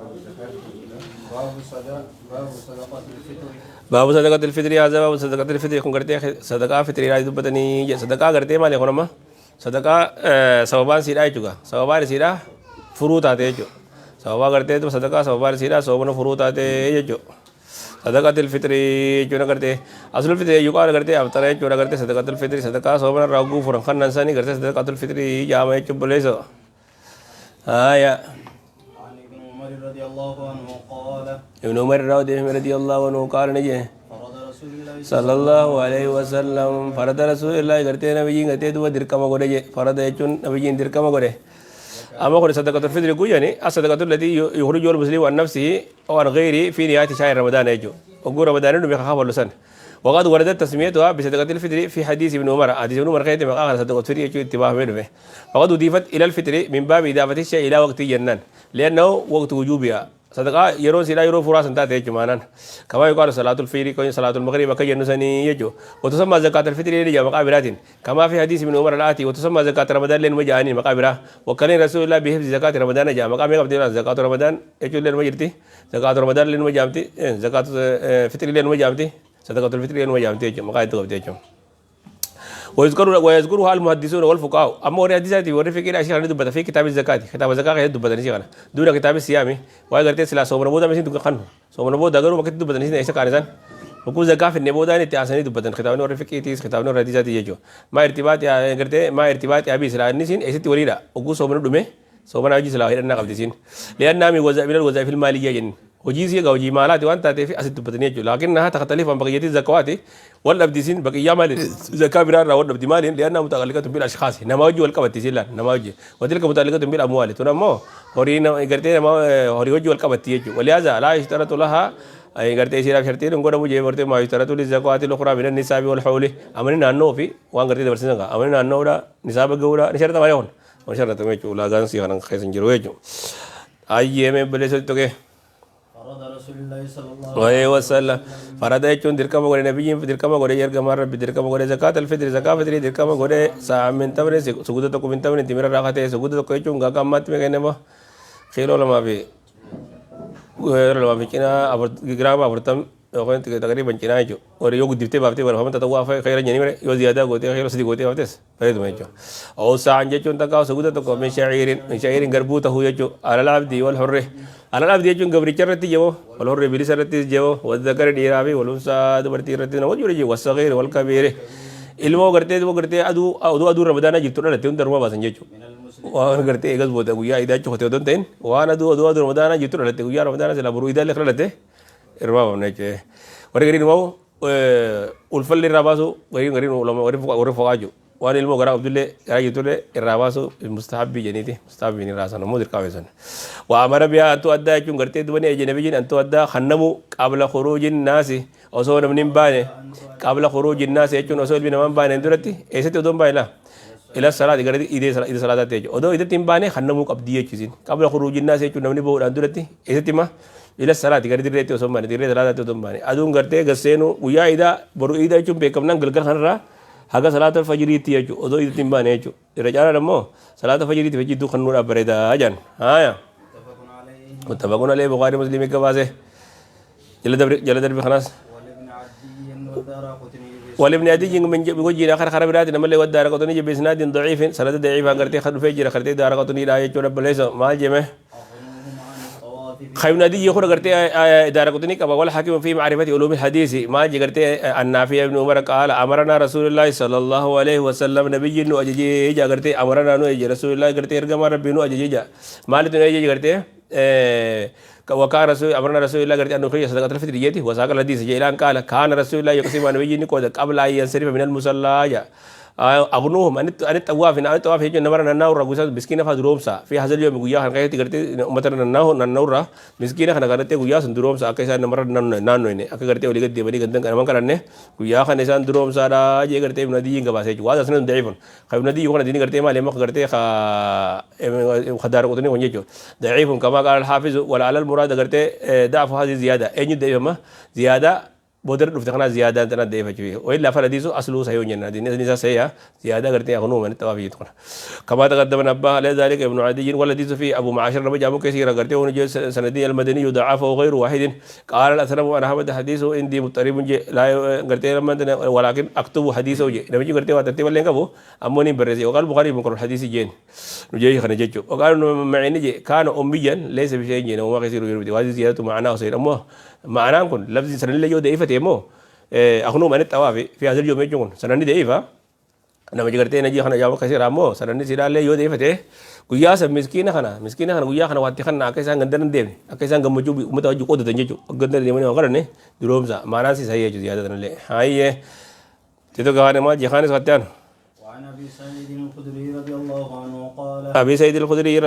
باب صدق باب صدقة الفطر. باب صدقة الفطر، هذا باب صدقة الفطر. kun gartee sadaqaa fitrii dubbatanii. Sadaqaa gartee maali kun amma? Sadaqaa sababaan siidhaa jechuudha. Sababaan isiidhaa furuu taate jechuudha. Sababaa gartee sadaqaa sababaan isiidhaa soomana furuu taate jechuudha. صدقة الفطر jechuudha gartee. أصل الفطر يقال gartee أفطر jechuudha gartee. صدقة الفطر sadaqaa soomana irraa hogguu furan kannan sanii gartee صدقة الفطر jaama jechuun buleessa. Haaya. عن ابن عمر رضي الله عنه قال ابن عمر رضي الله عنه قال نجي فرض رسول الله صلى الله عليه وسلم، فرض رسول الله gartee nabiyyiin gartee duba dirqama godhe je. فرض jechuun nabiyyiin dirqama godhe. Amma kun صدقة الفطر guyyani الصدقة التي يخرج المسلم عن نفسه أو عن غيره في نهاية شهر رمضان يجو وقول رمضان إنه بيخاف سنة. وقد وردت تسميتها بصدقة الفطر في حديث ابن عمر، حديث ابن عمر خيتم آخر صدقة الفطر يجو اتباه منه. وقد أضيفت إلى الفطر من باب إضافة الشيء إلى وقت جنان لأنه وقت وجوبها. Sadaqaa yeroo silaa yeroo furaa san taate jechuudha maanaan. كما يقال صلاة الفجر كون صلاة المغرب كي نسني يجو. وتسمى زكاة الفطر لجا مقابرات كما في حديث ابن عمر الآتي. وتسمى زكاة رمضان لين مجاني مقابرة. وكان رسول الله بحفظ زكاة رمضان جاء مقام قبل زكاة رمضان يجو لين مجرتي زكاة رمضان لين مجامتي زكاة فطر لين مجامتي صدقة الفطر لين مجامتي يجو مقاعد تقبتي. ويذكرها المحدثون والفقهاء. اما وري حديثاتي وري فقه اشياء دبت في كتاب الزكاه، كتاب الزكاه دبت نسي دون كتاب الصيام. وغرتي سلا صوم بودا مسين خنو صوم بودا غرو وقت دبت نسي ايش كارزان وكو زكاه في النبودا نتي اسني دبت كتاب وري فقه تيس كتاب وري حديثاتي يجو ما ارتباط يا غرتي ما ارتباط ابي سلا نسين ايش وليدا وكو صوم دمه صوم اجي سلا هيدنا قبض لأنها من وظائف من الوظائف المالية جن hojii isii egaa hojii maalaati waan taateef asitti dubbatanii jechuudha. لكنها تختلف عن بقية الزكوات wal dhabdisiin بقية maaliin zakaa biraa irraa wal dhabdi maaliin لأنها متعلقة بالأشخاص nama hojii wal qabatti isiin laal nama hojii وتلك متعلقة بالأموال tun ammoo horii gartee nama horii hojii wal qabatti jechuudha. ولهذا لا يشترط لها gartee isiidhaaf shartiin hin godhamu jee gartee ما يشترط للزكوات الأخرى من النصاب والحول amani naannoo fi waan gartee dabarsiisan kaa amani naannoodha nisaaba gahuudha ni shartama yoon waan shartama jechuudha ulaagaan sii kanan keessa hin jiru jechuudha. Ayyeemee baleessa tokkee. فرض رسول الله صلى الله عليه وسلم. فرض jechuun dirqama godhe. Nabiyyiin dirqama godhe, ergamaan rabbi dirqama godhe. زكاة الفطر zakaa fitrii dirqama godhe. صاع من تمر suguda tokko من تمر timira irraa katee. Suguda tokko jechuun gaaga ammaatti meeqa nama kiiloo 2 fi cinaa afur giraama 40 yookaan taqriiban cinaa jechuudha. Warri yoo guddiftee baaftee barfaman tatawwaa khayra jedhanii mire yoo ziyaadaa gootee kiiloo 3 gootee baaftes fayyaduma jechuudha. أو صاع jechuun takka suguda tokko من شعير من شعير garbuu tahuu jechuudha. على العبد والحر، على العبد jechuun gabricha irratti jebo، والحر bilisa irratti jebo، والذكر dhiiraa fi والأنثى dubartii irratti nama jiru jechuudha. والصغير والكبير ilmoo gartee duba gartee aduu ramadaanaa jirtu dhalatte hunda irraa baasan jechuudha. من المسلم waan gartee eegas booda guyyaa idaa jechuudha otoo hin ta'in waan aduu ramadaanaa jirtu dhalatte guyyaa ramadaanaa sila boruu idaa illee dhalatte irraa baafna jechuudha. Warri gariin immoo ulfalli irraa baasu, gariin ulama warri foqaa jiru. Waan ilmoo garaa qabdullee garaa jirtullee irraa baasu mustahabbii jedhaniiti mustahabbiin irraa sana immoo dirqama san. وأمر بها أن تؤدى jechuun gartee dubanii ejje أن تؤدى kannamu قبل خروج الناس osoo namni hin baane. قبل خروج الناس jechuun osoo ilmi namaa hin baane duratti. Eessatti odoo hin baane laa? إلى الصلاة gara idee salaataatti jechuudha. Odoo idetti hin baane kannamuu qabdii jechuusin. قبل خروج الناس jechuun namni bahuudhaan duratti. Eessatti ma? إلى الصلاة gara dirreetti osoo hin baane, dirree salaataatti osoo hin baane. Aduun gartee gasseenu guyyaa idaa boru idaa jechuun beekamnaan galgal kanarraa haga salaata fajiriitti jechuudha. Odoo idetti hin baane jechuudha. Irra caalaan ammoo salaata fajiriitti fajiituu kannuudhaaf bareedaa jedhan. Haaya. متفق عليه. متفق عليه بخاري مسلم gabaase. Jala darbi kanaas. ولابن عدي والدارقطني ولابن عدي من بوجه آخر خرب رات نملي والدارقطني بإسناد ضعيف سند ضعيف غرتي خد فجر خرتي دارقطني لا يجون بليس ما جمه. أغنوهم عن الطواف في خير عدي يخرج غرتي دارقطني كما والحاكم في معرفة علوم الحديث ما جرتي النافع ابن عمر قال أمرنا رسول الله صلى الله عليه وسلم نبي نو أججي غرتي أمرنا نو أجي رسول الله غرتي إرجما ربي نو أججي مالت نو أجي غرتي وكان رسول أمرنا رسول الله قال أن نخرج صدقة الفطر يدي وساق الحديث جيلان قال كان رسول الله يقسم نبي نقود قبل أن ينصرف من المصلى. أغنوهم عن الطواف عن الطواف يجي نمر نناور غوسا مسكينة فدرومسا في هذا اليوم غيا خان كاي تغرتي أمتنا نناو نناورا مسكينة خان غرتي غيا سندرومسا أكيسا نمر نانو إني أكا غرتي ولي قد دي غندن كان كرنه غيا خان إنسان درومسا را جي غرتي ابن دي غباسه وهذا سند ضعيف. خير ندي يكون دين غرتي ما لما غرتي خا خدار قطني ونجو ضعيف كما قال الحافظ. ولعل المراد غرتي ضعف هذه زيادة أين ضعيف ما زيادة. Boodarra dhufte kana ziyaadaan tana deeffachuu وإلا فالحديث أصله صحيح جنة حديث صحيح زيادة قرتي أخنو من التوافي يدخل كما تقدم نبه على ذلك ابن عدي. والحديث فيه أبو معاشر ربي جابوا كثيرا قرتي ونجي سندي المدني يضعفه غير واحد. قال الأثرم أنا أحمد حديثه عندي مضطرب لا قرتي لما ولكن أكتب حديثه جي لما يجي قرتي وترتيب اللي قبو أموني برزي. وقال البخاري منكر الحديث جين نجي خنا جيتشو. وقال معيني جي كان أميا ليس بشيء جين وما كثير يربي وهذه زيادة معناه سير أمه معناه كن لفظ سنن اللي يودي إفتي مو أخنو من التوافي في هذا اليوم يجون سنن ديفا أنا ما جرتي نجي خنا جاوا كثير أمو سنن سيرا اللي يودي إفتي guyyaa san miskiina kana miskiina kana guyyaa kana waatti kana akka isaan gandaran deemne akka isaan gammachuu uummata wajji qoodatan jechuudha gandara deemanii waan kadhanne duroomsa maanaan si sayyee jechuudha yaada tanallee hayyee tito gahaan maal jeekaanis waatti aanu. وعن أبي سعيد الخدري رضي الله عنه قال أبي سعيد الخدري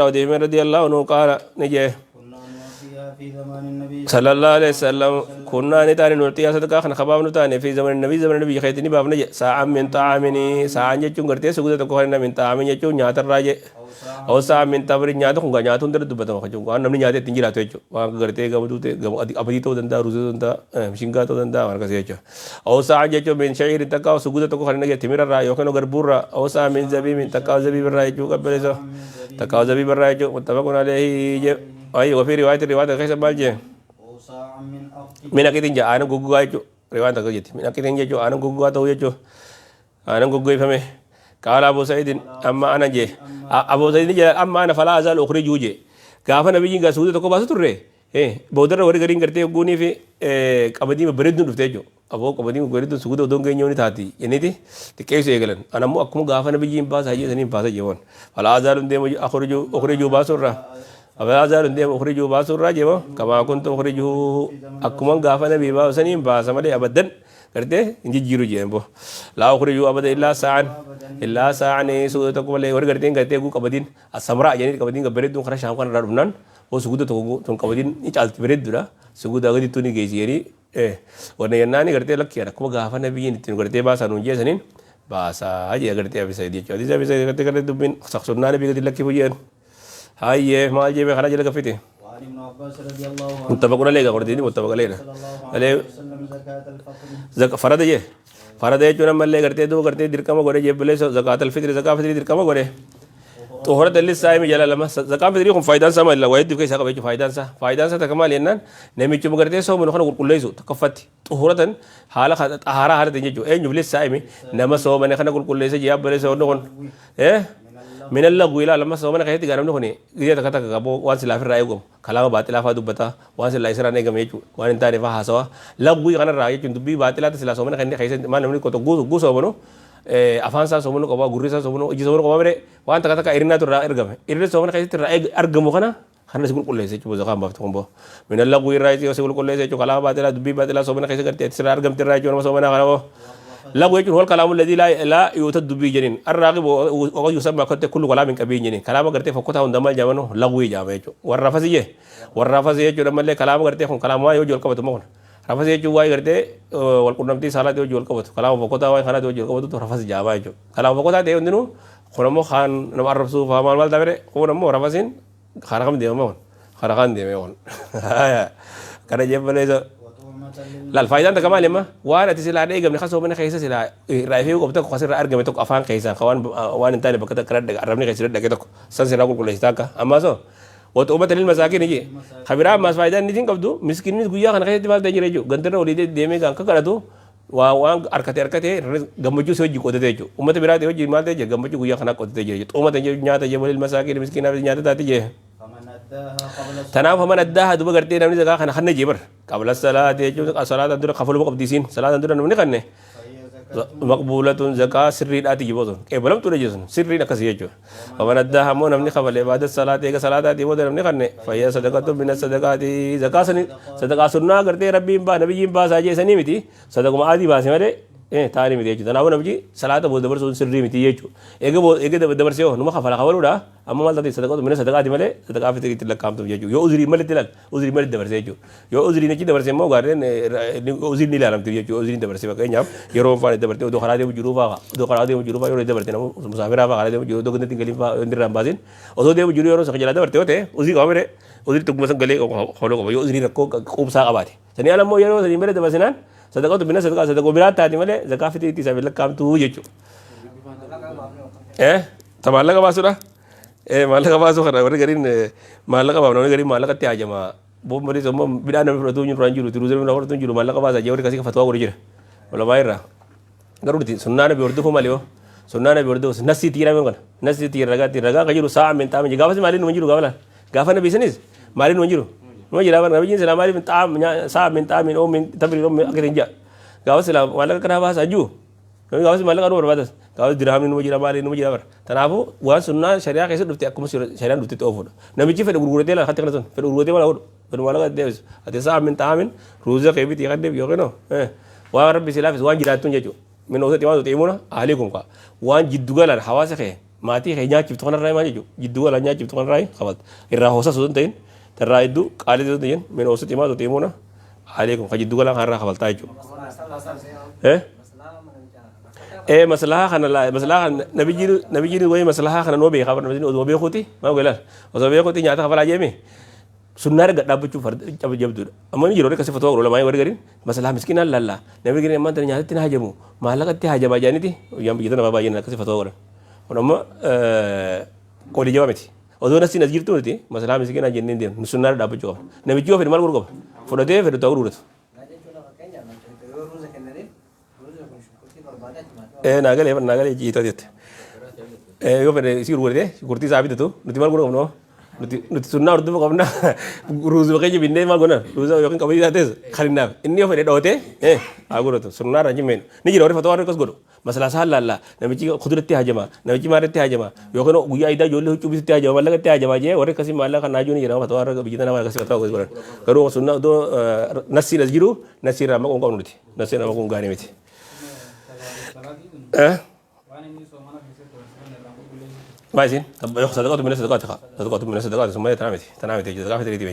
رضي الله عنه قال نجي كنا نعطيها في زمان النبي صلى الله عليه وسلم كنا نتاني نعطيها صدقة خنا خباب نتاني في زمن النبي زمن النبي خيتني باب نجي ساعة من طعامني ساعة جتون قرتي سجودة تكوهنا من طعام جتون نيات الراجع أو ساعة من تمر نيات خونغا نيات هندر دبتما خجون وان نمني نيات تنجي راتو جتون وان قرتي غمدوتي غم أبدي تو دندا روزو دندا مشينغا تو دندا وان كسي جتون أو ساعة جتون من شعير تكاو سجودة تكوهنا نجي تمر الراجع وكانوا غربورا أو ساعة من زبيب من تكاو زبيب الراجع قبل تكاو زبيب الراجع متفق عليه. أي وفي رواية رواية كيس بالجه أو ساعة من أقط من أكيد إنجا أنا غوغو أيجو رواية تكجت من أكيد إنجا جو أنا غوغو أتو يجو أنا غوغو يفهمه. قال أبو سعيد أما أنا جه أبو سعيد جه أما أنا فلا أزال أخرج وجه كافة نبي جنگا سود تكو باسو تره إيه بودر وري غرين करते गुनी في कबड्डी में बरेदुन रुकते जो अब वो कबड्डी में बरेदुन सुगुद उदों के न्योनी थाती ये नहीं थी तो कैसे एगलन अना मु अक्कुम गाफा नबी जिन पास आइए सनी पास जीवन फला अज़ाल उन्दे मुझे अखरजु अखरजु बासुर्रा فلا أزال ديم أخرجوا باسورا جوا كما كنت أخرجه أكما غافا نبي باسني باس مالي أبدا قرتي إنجي جيرو جيمبو لا أخرجوا أبدا إلا ساعة إلا ساعة سودة تكو مالي ور قرتي قرتي قو كبدين السمراء يعني كبدين كبريد دون خرج شام كان ربنان वो सुगुद तो तुम कबदीन नहीं चलती बरेद दुरा सुगुद अगदी तू नहीं गई सी यानी ए वरना ये नानी करते लग किया रखो गाफा नबी ये नितिन करते बासा नुंजे सनिन बासा ये करते अभी सही दिया चौदह अभी सही करते करते तुम बिन सक्सुन्ना ने भी करते लग की हुई है हाय ये माल ये में खाना जला कफी थे وعن ابن عباس رضي الله عنه मुत्तफक अलैहि का करते मुत्तफक अलैहि صلى الله عليه عليه وسلم زكاة الفطر زك فرد ये فرد ये चुना मल्ले करते दो करते दिरकम गोरे ये बोले ज़कात الفطر ज़कात फित्री दिरकम गोरे طهرة للصائم جل لما زكاة فطري كم فايدان سما إلا ويد كيس هذا فايدان سا فايدان سا تكمل ينن نمي شو مقرتي سو من خنا كل ليسو تكفت طهرة حالة طهارة حالة تنجو إيه نجيب للصائم نما سو من خنا كل ليسو جاب بليسو نكون إيه من اللغو إلى لما سو من خيتي قالوا نكوني إذا تكتا كابو وان سلا في الرأي كلام باطل فادو بتا وان سلا إسرا نيجا ميجو وان انت عارف حاسوا لغوي كان الرأي جندبي باطل تسلا سو من خيتي خيسن ما نملك كتو غوس غوس بنو afaan isaa soomanu qaba gurri isaa soomanu iji soomanu qaba mire waan takka takka irinaatu irraa ergame irri soomana keessatti irraa argamu kana kana si qulqulleessa jechuudha zakaan baafte kun boo min laguu irraa si qulqulleessa jechuudha kalaama baatilaa dubbii baatilaa soomana keessa gartee irraa argamte irraa jechuudha nama soomana kana boo لغو يجون هو الكلام الذي لا يؤتد به جنين الراغب وقد يسمى كنت كل كلام كبير جنين كلام قرتي فكتها عندما جامنو لغو جامع والرفسيه والرفسيه جو لما كلام قرتي خون كلام ما يوجد الكبت مون رفسيه جو واي قرتي والقرنمتي صلاة يوجد الكبت كلام فكتها واي خنا يوجد الكبت رفس جامع جو كلام فكتها ده عندنا خونمو خان نم الرفسو فما مال دبره خونمو رفسين خرقم ديمون خرقان ديمون كان جيب ليزو وطعمة لل لا الفايدة أنت كمان لما وانا تسيل عليه قبل خاصة من خيسة سلا رأي فيه قبتك خسر أرجع متوك أفان خيسة خوان وان انت اللي بكتك كرد عربني خيسة دقيتك سنسلا أقول كل شيء أما سو وتقوم للمساكين يجي خبيرا ما فايدة نتين قبضو مسكين نت قويا خنا خيسة تبال تجي رجو غندرنا وليد ديمي كان كرادو وان أركته أركته غمجو سوي قوته تيجو أمة بيرا تيجي مال تيجي غمجو قويا خنا قوته تيجي أمة تيجي نياتا تيجي المساكين مسكين نياتا تيجي فمن أداها قبل الصلاة تناف فمن أداها دوبا قرتي نمني زكاة خنا خنا جبر قبل الصلاة يجو الصلاة عندنا خفلوا بقبديسين صلاة عندنا نمني خنه فهي زكاة مقبولة زكاة سري لا تجيبوزن إيه بلم ترجسن سري نكسي يجو فمن أداها مو نمني خفل بعد الصلاة إيجا صلاة دي مو نمني خنه فهي صدقة من الصدقات زكاة سني صدقة سنة قرتي ربي با نبي با ساجي سني متي صدقة ما آدي باسي مره إيه تاني متي يجو تناو نبي صلاة بو دبر سن سري متي يجو إيجا بو إيجا دبر سيو نما خفل خفلودا أما مال تاتي صدقة من الصدقات مله صدقة في تري تلك كام تم يجو يو أزري مله تلك أزري مله دبر سيجو يو أزري نجي دبر سيمو غارين أزري نيلا لام تيجو أزري دبر سيما كأني يروم فان دبر تيجو دو خرا ديو جروفا دو خرا ديو جروفا يورو دبر تيجو مسافر أفا خرا ديو جرو دو كنت تنقلين فا اندر رامبازين أزو ديو جرو يورو سخجلا دبر تيجو تي أزري كاميرة أزري تقوم مثلا قلي خلو كم يو أزري ركو كوب ساق أباتي سني أنا مو يورو سني مله دبر سنان Sadaqatu bina sadaqa sadaqoo biraa taati malee zakaa fixriitti isaaf hin lakkaa'amtu jechuudha. Eh, ta maallaqa baasuudha. Eh, maallaqa baasuu kana warri gariin maallaqa baafna warri gariin maallaqatti haajama. Boon malee immoo midhaan namni fudhatu hin jiru, tiruuza namni fudhatu hin jiru, maallaqa baasa jee warri kasii fatwaa godhu jira. Ulamaa irraa. Garuu nuti sunnaa nabi hordofuu malee yoo sunnaa nabi hordofuu nasii itti jedhame kana nasii itti ragaa itti ragaa kan jiru sa'a min xaama gaafas maaliin numa jiru gaafa laal gaafa nabi isinis maaliin numa jiru numa jira nabiyyiin silaa maaliif xaam sa'a min xaamin oo min tamri oo akka hin jaa gaafa silaa maallaqa kanaa baasa jiru namni gaafas maallaqa nu barbaadas gaafas dirhamni numa jira maaliin numa jira bara kanaafuu waan sunnaa shari'aa keessa dhufte akkuma shari'aan dhuftetti oofuudha namichi fedhe gurguratee laal hatti kana sun fedhe gurguratee maal godhu fedhe maallaqa deebisu ati sa'a min xaamin ruuza kee bitii kan deebi yookiin waan rabbi si laafis waan jiraattuun jechuudha. Min awsati maa tut'imuuna ahliikum kaa. Waan jiddu galaan hawaasa kee maatii kee nyaachiftu kanarraa maal jechuudha. Jiddu galaan nyaachiftu kanarraa qabata. Irraa hoosas osoo hin ta'in irraa hedduu qaalii osoo hin ta'in min awsati maa tut'imuuna ahliikum ka jiddu galaan kanarraa kafaltaa jechuudha. Eh? Ee maslahaa kana maslahaa kana nabiyyiin nabiyyiin wayii maslahaa kana noo beekaa bara nabiyyiin osoo beekuuti maal godhe osoo beekuuti nyaata kafalaa jeemi Sunnaa irra gad dhaabbachuu farda jabduudha. Amma ni jiru warri akkasii fatwaa godhu ulamaa warri gariin maslaha miskinaan laallaa namni gariin ammaan tana nyaatatti hin hajamu maallaqatti hajamaa jedhaniiti guyyaan biyya tana baay'een akkasii fatwaa godhan. Kun amma qoolii jabaa miti. Odoo nasiin as jirtu miti maslaha miskinaa jennee hin deemnu sunnaa irra dhaabbachuu qabna. Namichi yoo fedhe maal godhuu qaba? Fudhatee fedhe ta'uu gurguratu. Ee naa galee naa galee jiitoo jette. Ee yoo fedhe isii gurguratee shunkurtii isaa bitatu nuti maal godhuu qabnu nuti nuti sunnaa hordofuu qabna ruuzuma keenya binnee maal goona ruuza yookiin qamadii taates kan hin naaf inni yoo fedhe dhootee ee haa gurguratu sunnaa irraa jimmeen ni jira warri fatwaa warri akkas godhu masalaa isaa laallaa namichi kuduratti hajama namichi maalitti hajama yookiin guyyaa idaa ijoollee huccuu bitutti hajama mallaqatti hajama jee warri akkasii maallaqa kan naajuu ni jira fatwaa warra biyya tanaa waan akkasii fatwaa godhan garuu sunnaa odoo nassiin as jiru nassii irraa maquu hin qabnu nuti. Nasiin nama kun gaarii miti. Eh? ما يصير طب صدقات من الصدقات صدقات من الصدقات ثم تنامت تنامت زكاة فطر دي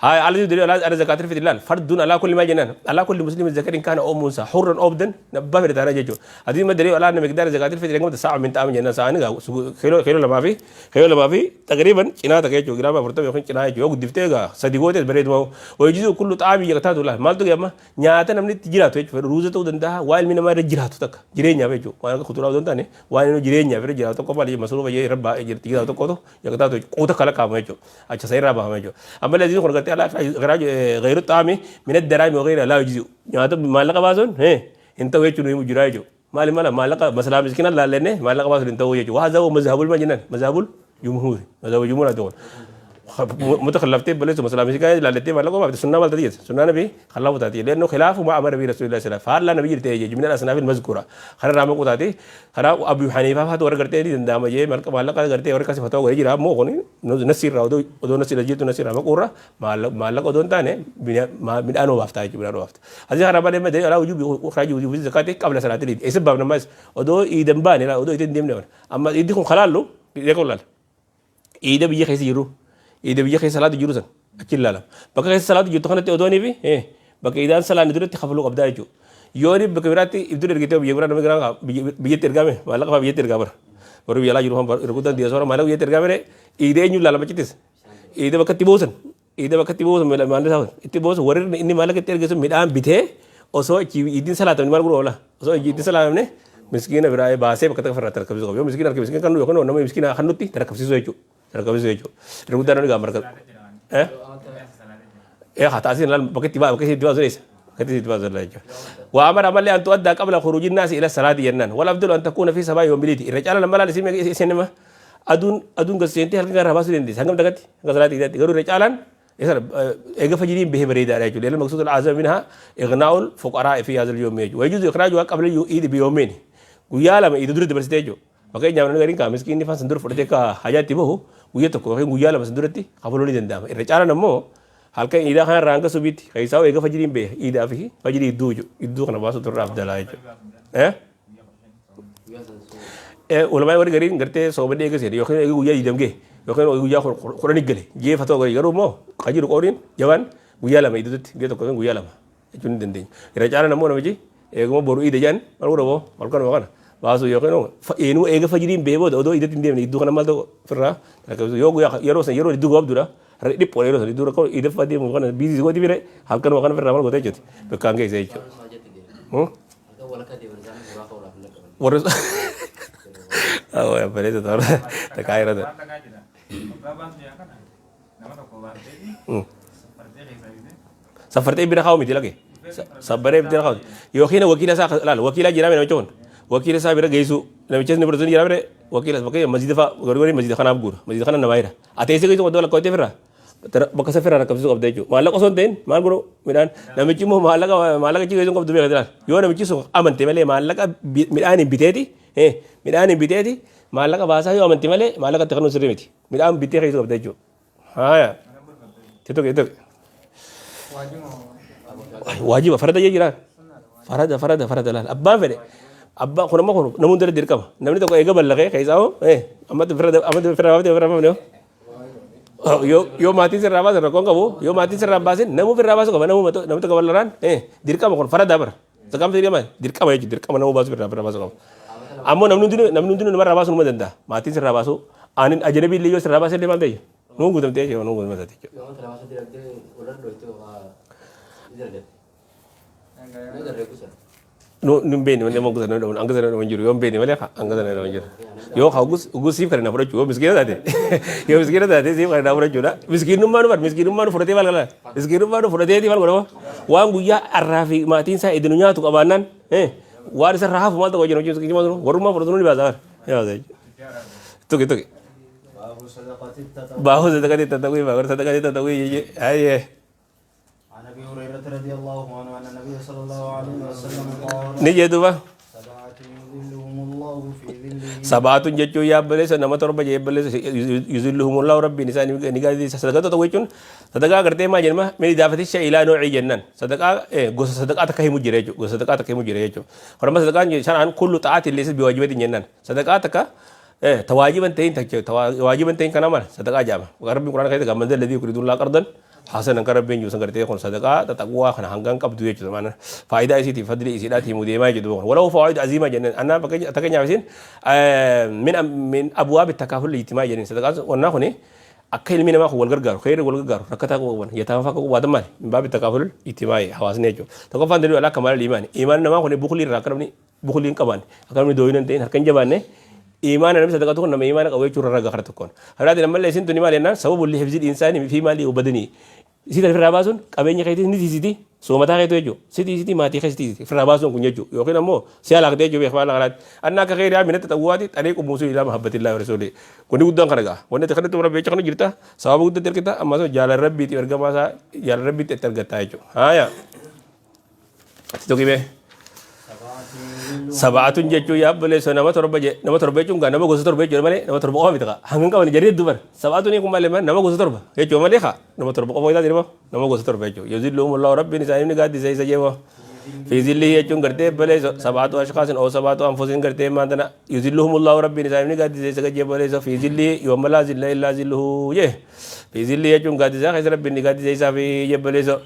هاي على دليل على زكاة الفطر لا فرض على كل ما جنان على كل مسلم ذكر كان او انثى حرا او عبدا نبه تانا جيجو هذه ما دليل على ان مقدار زكاة الفطر كم ساعة من تام جنان ساعة كيلو كيلو لما في كيلو لما في تقريبا cinaa takka jechuudha giraama afurtama yookiin cinaa jechuudha yoo guddiftee egaa sadi gootes bareeduma wayijizuu kullu xaamii yaqtaatu laa maaltu amma nyaata namni itti jiraatu jechuudha ruuza ta'uu danda'a waan ilmi namaa irra jiraatu takka jireenyaaf jechuudha waan akka kuduraa osoo hin taane waan inni jireenyaaf irra jiraatu tokko maali masruufa jee irra baay'ee jirti jiraatu tokkotu yaqtaatu quuta kala qaama jechuudha acha isa irraa baafama jechuudha ammallee aziin kun gartee alaa gayru xaami min addaraami wa gayra laa yujzi'u nyaata maallaqa baasuun hin ta'u jechuun himu jira jechuudha maali mala maallaqa maslaa miskiina laallenne maallaqa baasuun hin ta'u jechuudha waa zawu mazhabul ma jennan mazhabul jumhuuri mazhaba jumhuura ta'uun ummata khilaftee balleessu maslaa miskiina laallettee maallaqa baafte sunnaa maal taati jette sunnaa nabii khilaafu taati leennoo khilaafu maa amara bii rasuulillah sallallahu alaihi wasallam faallaa nabii jirte jechuudha min al-asnaaf al-mazkuura kana irraa maquu taati karaa Abu Haniifaa faatu warra gartee ni danda'ama jee maallaqa gartee warra akkasii fatawaa godhee jira ammoo kun nasii irraa odoo odoo nasii irra jirtu nasii irraa maquu irra maallaqa odoo hin taane midhaan obaafta jechuudha midhaan obaafta. Asii kana malee malee alaa wujubi ikhraaji wujubi zakaati qabla salaatil iid eessa baafna ammas odoo iidan baane odoo iidan deemne amma iiddi kun kalaallu eega laala. Iida biyya keessa jiru iida biyya keessa salaatu jiru san achi ilaalama. Bakka keessa salaatu jirtu kanatti odoonii fi bakka iidaan salaanni duratti kafaluu qabdaa jechuudha. Yoo inni bakka biraatti ibduu ergitee biyya biraa namni biraa biyyatti ergame maallaqa fa'aa biyyatti ergaa bara. Warri biyya alaa jiru fa'aa irra guddaan diyaasooraa maallaqa biyyatti ergame iida eenyu ilaalama achittis iida bakka itti buusan iida bakka itti buusan maallaqa isaa itti buusan warri inni maallaqa itti erge sun midhaan bitee osoo achi iidiin salaatamne maal godhu oola osoo iidiin salaatamne miskiina biraa baasee bakka takka irraa tarkaanfisiisuu qaba yoo miskiina harka miskiina kan yookaan nama miskiina kan nutti tarkaanfisiisuu jechuudha tarkaanfisiisuu jechuudha irra guddaan namni gaama marga eh eh haa taasisan laal bakka itti baa bakka itti baasu dheessa bakka itti baasu dheessa jechuudha waa amara malee an tu'addaa qabla khuruuji naasi ila salaati jennaan wal afdalu an takuuna fi sabaa yoomiliiti irra caala nama laal isin nama aduun aduun gad seentee halkan irraa baasuu dandeessi hangam takatti hanga salaatii idaatti garuu irra caalaan isa eega fajiriin bahee bareedaadha jechuudha ilma maqsuudul azam minhaa ighnaa'ul fuqaraa fi haazal yoomi jechuudha wayajuuzu ikhraajuhaa qabla iidi biyoomiin guyyaa lama iida dura dabarsitee jechuudha fakkeenyaaf namni gariin kaa miskiinni faan san dura fudhatee akka hajaatti bahu guyyaa tokko yookiin guyyaa lama san duratti kafaluu ni danda'ama irra caalaan ammoo halkan iidaa kanarraa hanga subiitti keessaa eega fajiriin bahe iidaa fi fajirii idduu jechuudha idduu kana baasuutu irraa afdalaa jechuudha. Ulamaa warri gariin gartee soobadee eega seene yookiin eega guyyaa diidam gahe yookiin eega guyyaa kudhanii gale jee fatwa godhe garuu immoo kan jiru qooriin jabaan guyyaa lama iidatutti guyyaa tokko yookiin guyyaa lama jechuun ni dandeenya. Irra caalaan ammoo namichi eeguma boru iida jedhan maal godha boo halkanuma kana baasuu yookiin eenuu eega fajiriin bahee booda odoo iidatti hin deemne iddoo kana maal ta'u ofirraa yoo guyyaa yeroo san yeroo iddoo gabaabduudha. Dhiphoodha yeroo sanii dura idaffaa deemu kana biizii gooti bire halkanuma kana firraa maal gootee jechuuti bakkaan geesse jechuudha. Warra bareeda ta'u takkaa yeroo ta'u. Safartee bira kaa'u miti lage. Sabbaree bira kaa'u. Yookiin wakiila isaa laal wakiila jira namicha kun wakiila isaa bira geessu namicha inni bira sun jira bira wakiila fakkeenya masjida fa'a gargarii masjida kanaaf guura masjida kana namaa jira. Ati eessa geessu qabda lakkaa'attee firraa bakka isa firraa rakkabsiisuu qabda jechuudha. Maallaqa osoo hin ta'in maal godhu midhaan namichi immoo maallaqa maallaqa achi geessuu qabdu beekate laal yoo namichi sun amante malee maallaqa midhaan hin biteeti midhaan hin biteeti maallaqa baasaa yoo amante malee maallaqa itti kennuun sirrii miti midhaan bitee geessuu qabda jechuudha. Haaya. Tutuqi tutuqi. Waajiba farada jee jiraan. Farada farada farada laal abbaan fedhe abbaan kun amma kun namni hundatti dirqama namni tokko eega ballaqee keessaa hoo ammatti firra ammatti firra baafte firra baafne hoo yoo yoo maatiin sirraa baasan rakkoon qabu yoo maatiin sirraa hin baasin namuu firraa baasu qaba namuu namni tokko ballaraan dirqama kun farada bara sakaan dirqama dirqama jechuudha dirqama namuu baasu firraa firraa baasu qaba ammoo namni hundinuu namni hundinuu namarraa baasu numa danda'a maatiin sirraa baasu aanin ajanabii illee yoo sirraa baase illee maal ta'e nuu guutamtee jechuudha nuu guutamtee jechuudha. Nu hin beekne malee hanga sana dhaban hanga sana dhaban jiru yoo hin beekne malee hanga sana dhaban jiru. Yoo haa ugus siif kana na fudhachuu yoo miskiina taate yoo miskiina taate siif kana na fudhachuudha. Miskiinummaa nu bar miskiinummaa nu fudhatee maal gala miskiinummaa nu fudhateeti maal godhama waan guyyaa arraa fi maatiin isaa idinu nyaatu qabaannaan waan isa irraa hafu maal ta'u hojii miskiinummaa sun warrummaa fudhatu ni baasa bara. Ni baasa jechuudha. Tuqi tuqi. Baabu sadaqati tatawwii baabu sadaqati tatawwii jechuudha. Ayyee. عن ابي هريره رضي الله عنه ان النبي صلى الله عليه وسلم قال Ni jee duuba. سبعة يظلهم الله في ظله. Sabaatun jechuun yaabaleessa nama torba jeebbaleessa yuzilluhumullahu rabbiin isaan ni gaazisa. Sadaqaa tokko jechuun sadaqaa gartee maal jedhama min idaafati shay'ii ilaa noo'ii jennaan sadaqaa gosa sadaqaa takka himu jira jechuudha gosa sadaqaa takka himu jira jechuudha. Horma sadaqaan shar'aan kullu xa'aatiin leessa biwaajibatin jennaan sadaqaa takka tawaajiban ta'in tawaajiban ta'in kana maal sadaqaa jedhama. Rabbiin quraana keessatti gammadda ladii yukridullaa qardan hasanan kan rabbiin jiru san gartee kun sadaqaa taxaqwaa kana hangan qabdu jechuudha. Maana faayidaa isiitiif fadli isiidhaati himuu deemaa jechuudha. Walau fawaid aziima jennaan annaa fakkeenyaaf isiin min min abwaabi takaaful ijtimaa jennaan sadaqaan wannaa kuni akka ilmi namaa kun wal gargaaru kheyri wal gargaaru rakkataa qaban yataama fa'aa qabu maali min baabi takaaful ijtimaa hawaasni jechuudha. Tokkoffaan dalilu alaa kamaala iimaani iimaan namaa kuni buklii irraa akka namni buklii hin qabaanne akka namni dooyina hin ta'in harka hin jabaanne iimaana namni sadaqatu kun nama iimaana qabu jechuun ragaa kara tokkoon. Haraatiin ammallee isin tuni maal jennaan sababu li hifzil insaani fi maalii ubadanii isii tan ofirraa baasuun qabeenya keetii ni tiisiti soomataa keetu jechuudha si tiisiti maatii keessa tiisiti ofirraa baasuun kun jechuudha yookiin ammoo si halaakte jechuudha beekmaa lakkanaatti anna akka keerii minatti xawwaati xariiqu muusuu ilaa mahabbatillaahi wa rasuulii kunni guddaan kana ga'a wanni ati kanatti rabbi jecha kana jirta sababa guddatti argita amma sun jaalala rabbiitiif ergamaa isaa jaalala rabbiitti itti argatta jechuudha haaya itti tuqimee. Sab'atun jechuun yaa obboleessoo nama torba je nama torba jechuun gaa nama gosa torba jechuudha malee nama torba qofa miti kaa hanga hin qaban jarri hedduu bara sab'atun kun malee nama gosa torba jechuudha malee kaa nama torba qofa isaa dirma nama gosa torba jechuudha yuzilluhumullahu rabbiin isaanii ni gaaddisa isa jeema fi zillihi jechuun gartee obboleessoo sab'atu ashkhaasin oo sab'atu anfusin gartee maantana yuzilluhumullahu rabbiin isaanii ni gaaddisa isa jee obboleessoo fi zillihi yooma laa zilla illaa zilluhu jee fi zillihi jechuun gaaddisa keessa rabbiin ni gaaddisa isaa fi jee obboleessoo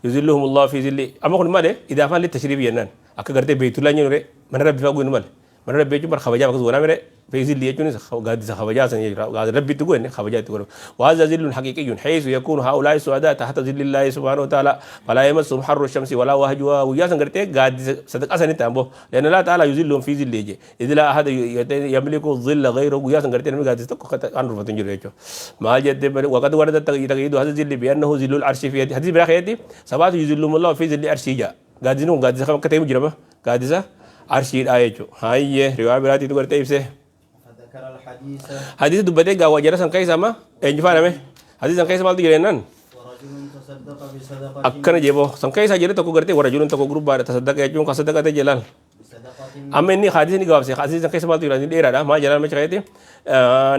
yuzilluhum Allah fi zilli amma kun malee idaafaan li tashriif jennaan akka gartee beeytullaa jennu ree mana rabbi faa goonu malee mana rabbi jechuun bar kabajaa akkas goonaa mere fi zilli jechuunis gaaddisa kabajaa san jechuudha gaaddisa rabbitti goone kabajaa itti godhamu وهذا ظل حقيقي حيث يكون هؤلاء السعداء تحت ظل الله سبحانه وتعالى فلا يمسهم حر الشمس ولا وهجها ويا سن غرتي غادي صدق أسن تامبو لأن الله تعالى يظلهم في ظله إذ لا أحد يملك الظل غيره ويا سن غرتي نمي غادي تكو عن رفتن جريتو ما جد وقد ورد تقييد هذا الظل بأنه ظل العرش في يده حديث براخ يدي سبعة يظلهم الله في ظل عرشه جاء غادي نو غادي خم كتيم جرمه غادي عرشي الآية هاي رواية براتي تقول تيبسه فذكر الحديث حديث دبتي غا وجرا سن كيسا ما انجفانا مي حديث سن كيسا مالتي جرينان ورجل تصدق بصدقة akkana jeebo san keessa jire tokko gartee warra jiruun tokko gurbaadha tasaddaqa jechuun ka sadaqate jelaan بصدقة amma inni hadiisni gabaabse hadiisni san keessa maaltu jira inni dheeraadha maa jalaan macha keetti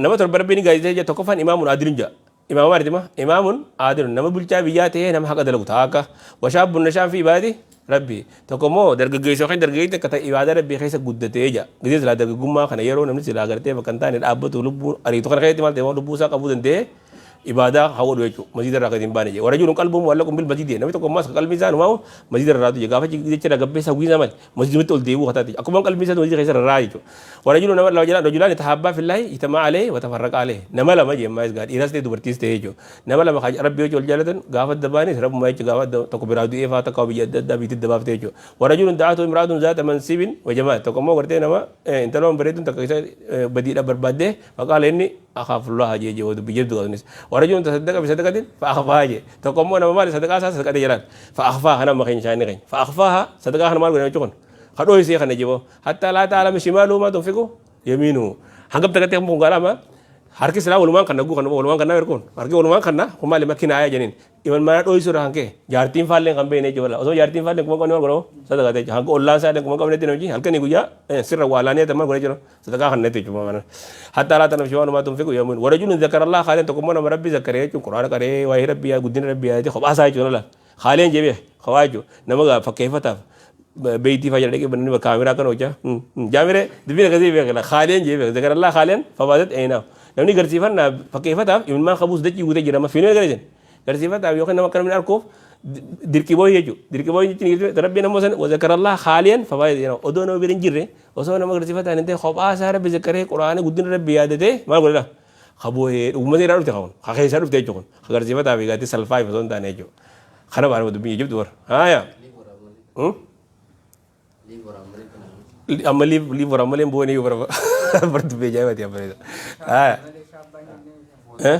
nama torba rabbiin gaazexee jira tokkoffaan imaamun adilun jira imaama maalitima imaamun adilun nama bulchaa biyyaa ta'ee nama haqa dalagu ta'a akka washaabbun nashaan fi ibaadati rabbi tokko immoo dargaggeessa yookiin dargaggeessi akka ta'e ibaada rabbii keessa guddatee jira gisee silaa dargaggummaa kana yeroo namni silaa gartee bakka hin taane dhaabbatu lubbuu ariitu kana keessatti maal ta'e lubbuu isaa qabuu danda'ee Ibaadaa haa godhu jechuudha. Masjida irraa gadi hin baane jedhe. Warajulun qalbuhu mu'allaqun bil masjid jedhe. Namni tokko ammas qalbii isaa numaa masjida irraa jedhe. Gaafa jecha gabbee isaa guyyinsaa maali? Masjidumatti ol deebi'uu kataati. Akkuma qalbii isaa masjida keessa rarraa jechuudha. Warajulun nama lama jedhan rajulaan tahabbaa fillahi ijtamaa alayhi wa tafarraqa alayhi. Nama lama jedhe ammas gaa dhiiras ta'e dubartiis ta'e jechuudha. Nama lama kan Rabbii wajji wal jaalatan gaafa adda baanis Rabbuma jecha gaafa adda tokko biraa du'ee faa takka biyya adda addaa biyyatti dabaaftee jechuudha. Warajulun da'atu imra'atun zaata mansibin wa jamaal. Tokko immoo gartee nama intaloon bareedduun takka isa badiidhaaf barbaaddee faqaala inni akaafullaha jee jee dubbii jabdu qabnis. Warajulun tasaddaqa bisadaqatin fa akhfaaha jee. Tokko immoo nama maali sadaqaa isaa sadaqate jedhaan. Fa akhfaaha kana amma keenya shaanni keenya. Fa akhfaaha sadaqaa kana maal godhan jechuun kun. Kadhoo isee kana jiboo. Hatta laa ta'alama shimaaluhu maa tunfiqu yamiinuhu. Hangam takkatti kun gaalama harki silaa walumaan kan naguu kan walumaan kan erguun harki walumaan kan na kun maali makki naaya jeniin iman mana dho'isu irraa hanke jaartiin faalleen kan beekne jechuudha osoo jaartiin faalleen kuma qabne maal godhamu sadaqaa ta'e hanga ollaan isaallee kuma qabnetti namichi halkanii guyyaa sirra waalaanii ta'e maal godhee jira sadaqaa kan natti jechuudha mana hatta laa tanam shiwaan maa tunfiqu yamuun warra jiruun zakarallah khaaleen tokkummaa nama rabbi zakaree jechuun quraana qaree waa'ee rabbi yaa guddina rabbi yaa kophaa isaa jechuudha laal khaaleen jebee kophaa jechuudha nama fakkeeffataaf beeytii faa jala dhaqee bananii kaameraa kan hojjaa jaamire dubbiin akkasii beekna khaaleen jebee zakarallah khaaleen fabaadat eenaa namni garsiifannaa fakkeeffataaf ilmaan qabuus dachii guutee jira amma fiinee garasiin garsiifataaf yookiin nama akka namni arkuuf dirqii booyii jechuudha dirqii booyii jechuun rabbiin ammoo san wazakarallah khaaliyan fabaadat eenaa odoo nama bira hin jirre osoo nama garsiifataan hin ta'e kophaa isaa rabbi zakkaree quraana guddina rabbi yaadatee maal godhedha kabooyee dhuguma seeraa dhufte kun ka keessaa dhufte jechuun kun ka garsiifataa fi gaatti salfaa osoo hin taane jechuudha kana baana dubbiin jibdu warra haaya amma liif liif warra malee boonee yoo bara bara dubbii ajaa'ibaati amma haaya eh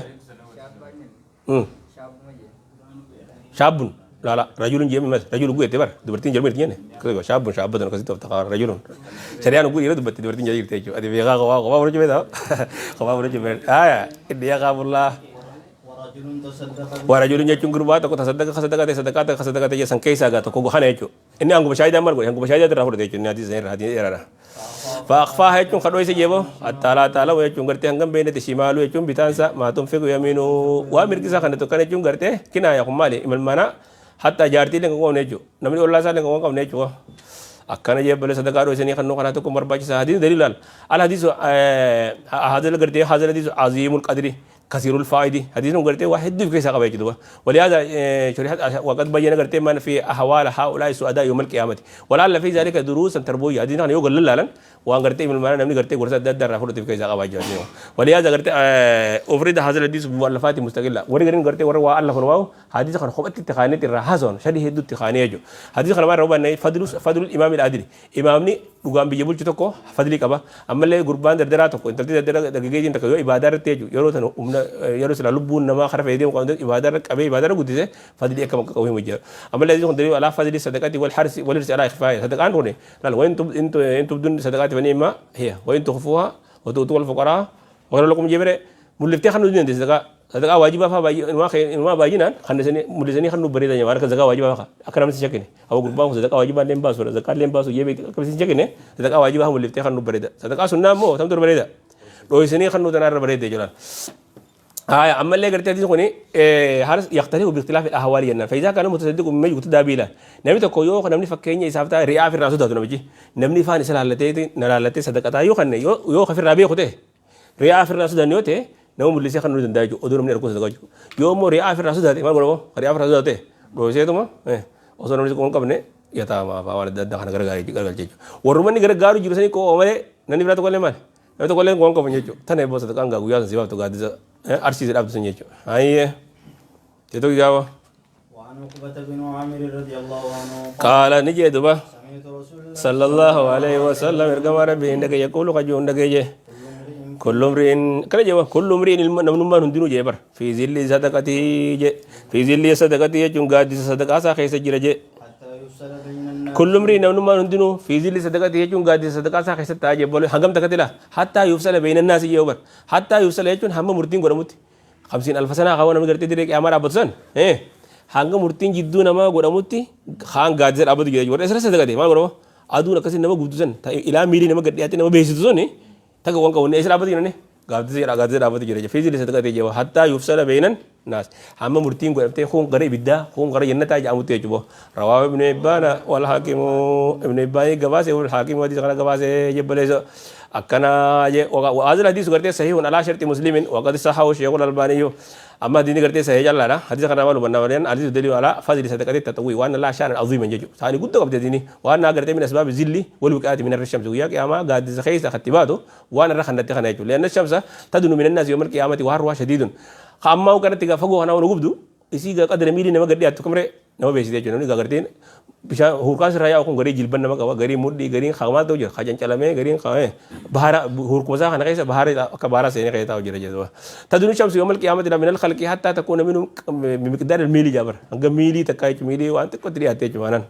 Shaabun lala rajulun jee mas rajulu guete bar dubartiin jarmu irti jenne akkasuma shaabun shaabbatan akkasitti of taqaa rajulun shari'aan ugu dhiira dubbatti dubartiin jala jirti jechuudha ati beekaa kophaa kophaa fudhachuu beektaa kophaa fudhachuu beektaa haya inni yaqaabullah warajulun jechuun gurbaa tokko tasaddaqa kasaddaqa ta'e sadaqaa ta'e kasaddaqa ta'e san keessaa gaa tokko kana jechuudha Inni hanguma shaahidaa maal godhe hanguma shaahidaa irraa fudhate jechuun hadiisa irraa hadiisa dheeraadha. Faaqfaaha jechuun kadhoo isa jeeboo attaalaa taalamu jechuun gartee hangam beeynati shimaaluu jechuun bitaansa maa tunfiqu yamiinuu waan mirgi isaa kana tokkan jechuun gartee kinaaya kun maali imalmaanaa hatta jaartii illee kan qabne jechuudha namni ollaa isaa illee kan qabne jechuudha. Akkana jee bale sadaqaa dhoysanii kannuu kanaa tokko barbaachisa hadiisni daliilaan al hadiisu haadha gartee haadha hadiisu aziimul qadri كثير الفائدة حديث قرتي واحد في كيسا قبل جدوا ولهذا شريحة وقد بين قرتي من في أحوال هؤلاء السعداء يوم القيامة ولعل في ذلك دروسا تربوية حديث أنا يقول لا وان قرتي من المعنى نمني قرتي ورثة در رفض في كيسا قبل جدوا ولهذا قرتي أفرد هذا الحديث بمؤلفات مستقلة ورقرين قرتي وروا الله فرواو حديث خن خبت التخانية الرهازون شدي هدو التخانية جو حديث خن ما ربنا فضل فضل الإمام العادل إمامني dhugaan biyya bulchu tokko fadlii qaba. Ammallee gurbaan dardaraa tokko intalti dardara dargaggeeyyiin takka yoo ibaadaa irratti jechuudha yeroo sana humna yeroo silaa lubbuun namaa kara fedhe deemu qabdu ibaadaa irra qabee ibaadaa irra guddise fadlii akkam akka qabu himu jira. Ammallee hadiisni kun daliilu alaa fadli sadaqati wal harsi wal hirsi alaa ikhfaa'i sadaqaan kun laal wa in tubdun sadaqaati fa ni'ma hiya wa in tukhfuha wa tu'tuha al fuqaraa wa khayru lakum jebere mul'iftee kan nuti dandeesse zakaa sadaqaa waajibaa faa baay'ee inumaa kee inumaa baay'inaan kan isanii mul'isanii kan nu bareedan waan akka zakaa waajibaa faa akka namni si shakkine awwa gurbaan kun sadaqaa waajibaa illee hin baasu zakaa illee hin baasu jee beekte akka si shakkine sadaqaa waajibaa faa mul'iftee kan nu bareeda sadaqaa sunnaa immoo tamtu irra bareeda dhooysanii kan nu tanaa irra bareeda jechuudha. Haya ammallee gartee hadiisni kuni haras yaqtalifu biikhtilaafi ahwaali jennaan faidaa kana mutasaddiqu mimma yuqtadaa biila namni tokko yoo namni fakkeenya isaaf ta'a ri'aa ofirraa sodaatu namichi namni ifaan isa laallatee na laallatee sadaqataa yoo kanne yoo ofirraa beeku ta'e Ri'aa ofirraa sodaanne yoo ta'e nama mul'isee kan nu danda'a jechuudha. Odoo namni arguu sadaqaa jechuudha. Yoo immoo ri'aa ofirraa sodaate maal godhamoo? Ri'aa ofirraa sodaate dhooseetuma osoo namni hin qabne yataamaa fa'aa waan adda addaa kana gargaaree gargalcha jechuudha. Warruma inni gargaaru jiru sanii qo'oo malee namni biraa tokkollee maal? Namni tokkollee waan qabu jechuudha. Tana eeboo sadaqaan gaa guyyaa san si baaftu gaaddisa arsiise dhaabdu sun jechuudha. Hayyee. Jeetu gaafa. وعن عقبة بن عامر رضي الله عنه قال ni jee duba سمعت رسول الله صلى الله عليه وسلم ergamaa rabbii hin dhagaye يقول kajuu hin dhagaye كل امرئ كل امرئ kana jee كل امرئ namnummaan hundinuu jee bar في ظل صدقته jee في ظل صدقته jechuun gaaddisa sadaqaa isaa keessa jira jee حتى يفصل بين الناس كل امرئ namnummaan hundinuu في ظل صدقته jechuun gaaddisa sadaqaa isaa keessatti ta'a jee bole hangam takkatti laa حتى يفصل بين الناس jee bar حتى يفصل jechuun hamma murtiin godhamutti Khamsiin alfa sanaa kaawwa namni gartee dirree qiyaamaa dhaabbatu san hanga murtiin jidduu namaa godhamutti kaan gaaddisa dhaabbatu jira warra isra sadaqate maal godhama aduun akkasii nama gubdu san ilaa miilii nama gad dhiyaattee nama beeksitu sun takka waan qabu isa dhaabbatu jirani gaaddisa jedha gaaddisa dhaabbatu jira fiizili sadaqate jewa hattaa yufsala beeynan naas hamma murtiin godhamtee kun gara ibiddaa kun gara jannataa jedhamutti jechuudha rawaa ibnu hibbaana wal haakimu ibnu hibbaanii gabaase wal haakimu hadiisa kana gabaase jebbaleessa. Akkana je وهذا الحديث قرتي صحيح على شرط مسلم وقد صححه الشيخ الألباني. أما ديني قرتي صحيح جلاله حديث كان مالو بنا ولين حديث دليل على فضل صدقة التطوع وأن الله شأن عظيما ججو ثاني قد قبل ديني وأن قرتي من أسباب الذل والوقاية من الشمس وياك يا ما قاد زخيس ختباته وأنا رخ نتخنا يجو لأن الشمس تدنو من الناس يوم القيامة وحرها شديد. خاما وكانت فوق أنا ونقبدو isii qadara miilii nama gadi dhiyaattu kamre nama beeksise jechuudha. Namni garteen bishaan hurkaan sirraa yaa'u kun garii jilban nama qaba, garii mudhii, gariin haamaa ta'u jira, calamee gariin bahara hurkuma isaa kana keessa bahara akka bahara seenee keessa taa'u jira jechuudha. Tadunu shamsu yawmal qiyaamati min al-khalqi hatta takuna minhum bimiqdaar al-miilii jaabar hanga miilii takkaa jechuudha miilii waan xiqqootti dhiyaatte jechuudha.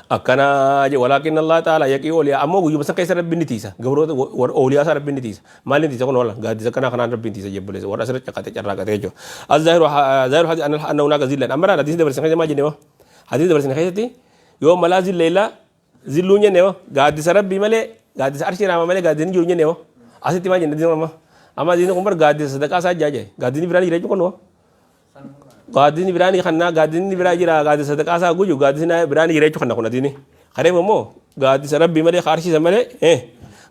Akkana je walaakin Allah ta'ala yaqii ooliyaa ammoo guyyuma san keessa rabbiin ni tiisa gabroota ooliyaa isaa rabbiin ni tiisa maaliin tiisa kun wala gaaddisa kanaa kanaan rabbiin tiisa jebboleessa warra asirra caqate carraaqate jechuudha. Az-zaahiru zaahiru hadi anna hunaaka zillan amma hadiisni dabarsin keessa maal jenne hadiisni dabarsin keessatti yoo malaa zilla illaa zilluun jenne gaaddisa rabbii malee gaaddisa arshii raamaa malee gaaddisni jiru jenne asitti maal jenne hadiisni amma amma hadiisni kun bar gaaddisa sadaqaa isaa jaaje gaaddisni biraan jira jechuun kun gaaddisni biraanii kannaa gaaddisni biraa jira gaaddisa sadaqaa isaa guju gaaddisni biraanii jira jechuu kanna kun adiini kareef immoo gaaddisa rabbii malee arshiisa malee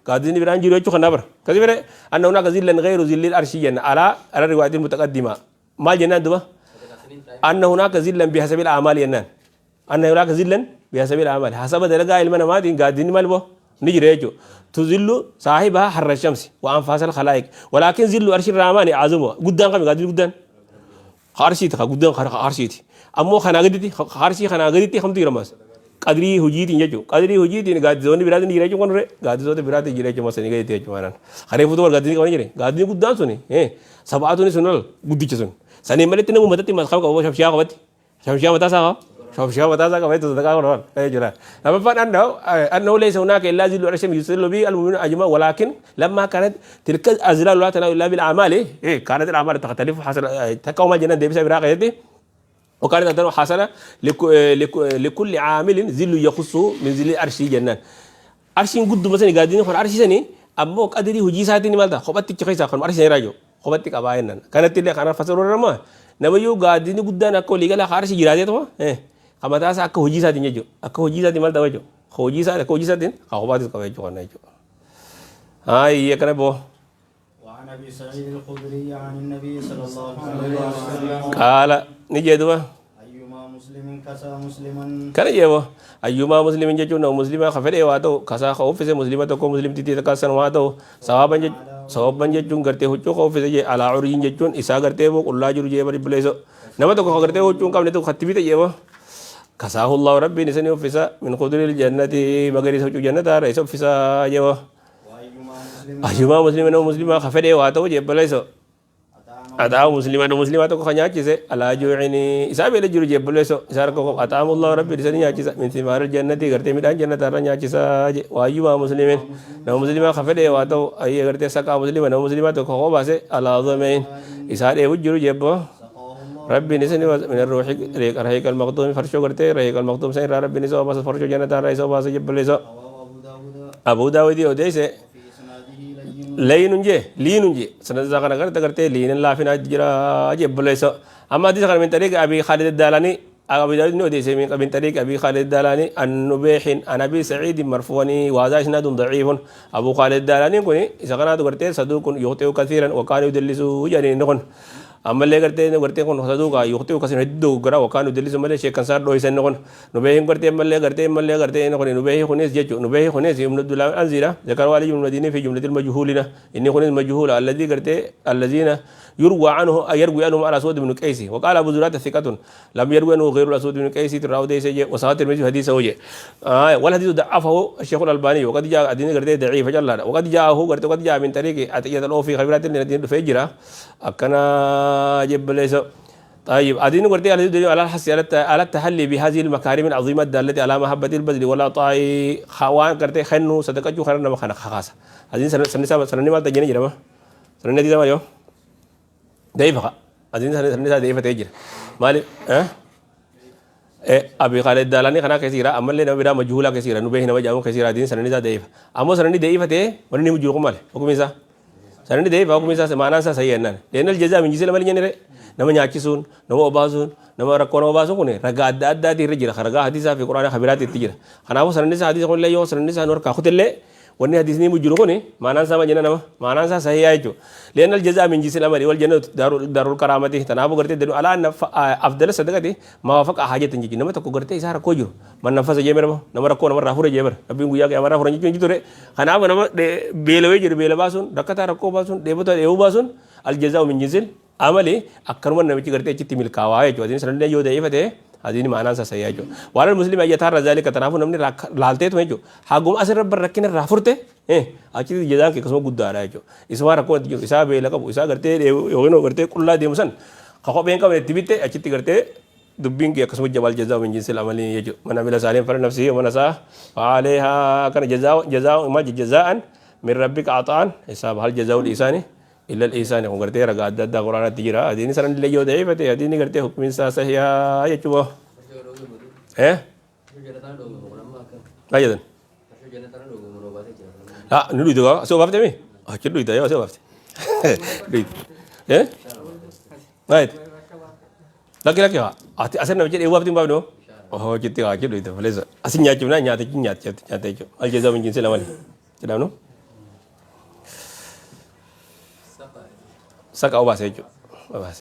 gaaddisni biraan jiru jechuu kanna bara kasi bire anna hunaaka zillan ghayru zillil arshii jenna alaa ala riwaayatil mutaqaddima maal jennaan duba anna hunaaka zillan bihasabil a'maali jennaan anna hunaaka zillan bihasabil a'maali hasaba dalagaa ilma namaatiin gaaddisni maal boo ni jira jechuu tuzillu saahibaha harra shamsi wa anfaasal khalaa'iq walaakin zillu arshi rahmaani azamu guddaan kami gaaddisni guddaan arshiiti ka guddaan ka arshiiti ammoo kanaa gaditti arshii kanaa gaditti kamtu jira mas qadrii hojiitiin jechuudha qadrii hojiitiin gaaddisoonni biraatiin jira jechuun kun gaaddisoota biraatiin jira jechuun masanii gaditti jechuudha maanaan karee fuutuu gaaddisni qabanii jire gaaddisni guddaan suni sab'aatuun sun ol guddicha sun saniin malitti nama uummatatti masqaba qabu shamshiyaa qabatti shamshiyaa mataa isaa qaba shamshiyaa mataa isaa qaba jechuudha sadaqaa godhan jechuudha lammaffaan annahu laysa hunaaka illaa zillu arshim yuzillu bi al-mu'minuna ajma walaakin lamma kanat tilka azlaalu laa tanaalu illaa bil a'maali kanat al-a'maal takhtalifu hasala takka homaa jennaan deebisa biraa keessatti وكانت أدنى حسنة لكل عامل ذل يخصه من ذل الأرش جنان أرشين قد مثلا قاعدين خن أرشي سني أمو قدري هجي ساتني مالتا خبتك خيسا خن أرشي راجو خبتك أباينن كانت اللي خنا فسر الرما نبيو قاعدين قدنا كل يقال أرشي جرادي تو كما تاسع أكو هجي ساتني جو أكو هجي ساتني مالتا وجو هجي سات أكو هجي ساتني خبتك أباينن جو خنا جو هاي يا كنا بو. وعن أبي سعيد الخدري عن النبي صلى الله عليه وسلم قال نجدوا أيما مسلم كسى مسلما كان يبو أيما مسلم جتون مسلما خفر واتو كسا خوف سے مسلمة تو مسلم تيتي تكسن واتو ثوابا جت ثوابا جتون کرتے ہو خوف سے جے على عرين جتون إسا کرتے وہ اللہ جرو جے بری بلیسو نما تو کرتے ہو چون کام نے تو ختمی تے یہ كساه الله ربي نسني وفسا من خضر الجنة مغري سوچ جنة رئيس وفسا يبو أيما مسلم مسلما خفر واتو جے بلیسو أطعم مسلما مسلما تو خنيا على جوعني إسابة لجرو جبلسو إساركو أطعم الله ربي لسني ياچيس من ثمار الجنة غرتي ميدان جنة ترى ياچيس وايما مسلمين نو مسلما خفده واتو أي غرتي سقا مسلما نو مسلما تو خو باسه على ضمين إسار وجرو جبو ربي نسني من الروح رهيق المقدوم فرشو غرتي رهيق المقدوم سين ربي نسو باس فرشو جنة ترى إسو باس جبلسو أبو داود أوديسه لين جي لين جي سند زغنا غرت غرتي لين لا فينا جرا جبلسو أما حديث من طريق أبي خالد الدالاني أبي داود نودي من طريق أبي خالد الدالاني النبيح عن أبي سعيد مرفوعني وهذا إسناد ضعيف. أبو خالد الدالاني كوني إذا كان غرتي صدوق يخطئ كثيرا وكان يدلس يعني نكون أما اللي غرتي غرتي كون صدوق يخطئ كثيرا هدو غرا وكان يدلس ملي شيء كان صار دوي سن نكون نبيه غرتي ملي غرتي ملي غرتي نكون نبيه خنيس جچو نبيه خنيس ابن عبد الله أنزيرا ذكر والي بن المدينة في جملة المجهولين إني خنيس مجهول الذي غرتي الذين يروى عنه يروي عنهم على أسود بن قيس وقال أبو زرعة ثقة لم يروي عنه غير الأسود بن قيس تراو ديس وصحة الترمذي حديثه وجه والحديث ضعفه الشيخ الألباني وقد جاء الدين غرتي ضعيف جل وقد جاءه غرتي وقد جاء من طريق عطية الأوفي خبرات الدين فجرة أكنا جب ليس. طيب أدين قرتي على دليل على الحس على التحلي بهذه المكارم العظيمة الدالة على محبة البذل ولا طاي خوان قرتي خنو صدقة جو خرنا ما خنا خاصة أدين سنة سنة سنة مال تجيني جرا سنة دي زمان يو ضعيفة أدين سنة سنة ضعيفة تيجي مالي أبي خالد دالاني خنا كثيرة أما اللي نبي مجهولة كثيرة نبيه نبي جامو كثيرة أدين سنة ضعيفة أما سنة ضعيفة تي وني مجهول مال حكم إذا سنة ضعيفة حكم إذا معناه صحيح إنن لأن الجزاء من جنس العمل ينرى nama nyaachisuun nama obaasuun nama rakkoo nama baasuun kun ragaa adda addaati irra jira ragaa hadiisaa fi quraana kabiraatti itti jira kanaafuu sanadni isaa hadiisa kunillee yoo sanadni isaa nu harkaa kutillee Wanni hadiisni himu jiru kuni maanaan isaa majina nama maanaan isaa sahihaa jechuudha. لأن الجزاء من جنس العمل والجنة دار الكرامة. تنابو غرتي دلو على أن أفضل الصدقة ما وافق حاجة تنجي. نما تكو غرتي إسارة كوجو من نفس جمر نما ركو نما رافور جمر ربي غيا كما رافور نجي نجي خنابو نما بيلوي جرو بيل باسون ركتا ركو باسون ديبوتا ديو باسون. الجزاء من جنس العمل أكرم النبي غرتي چتي ملكاوا jechuudha. Hadiisni sanallee yoo da'ifate hadiisni maanaan isaa sahihaa jechuudha. وعلى المسلم أن يتحرى ذلك. تنافو namni laalteetu jechuudha. Haguma asirra rakkina irraa furte achitti jazaan kee akkasuma guddaadha jechuudha. Isuma rakkoo itti jiru isaa beela qabu isaa gartee yookiin gartee qullaa deemu san ka kopheen qabne itti bitte achitti gartee dubbiin kee akkasuma jabal jazaa min jinsil amalii jechuudha. من عمل صالحا فلنفسه ومن أساء فعليها. كان جزاء جزاء ما جزاء من ربك عطاء حساب. هل جزاء الإحسان إلا الإحسان. kun gartee ragaa adda addaa quraanatti jira. Hadiisni sanallee yoo da'ifate hadiisni gartee hukmiin isaa sahihaa jechuudha. Eh? Maal jedhan? Ah, ni dhuyte gaa asii obaafte mi? Achi dhuyte yoo asii obaafte. Dhuyte. Eh? Maal? Lakki lakki haa. Ati asirra nama jedhee obaafte hin baafne hoo? Oh, achitti haa achi dhuyte faleessa. Asi nyaachifnaa nyaata achi nyaata nyaata jechuudha. الجزاء من جنس العمل. Jedhamnu? Saqa obaase jechuudha. Obaase.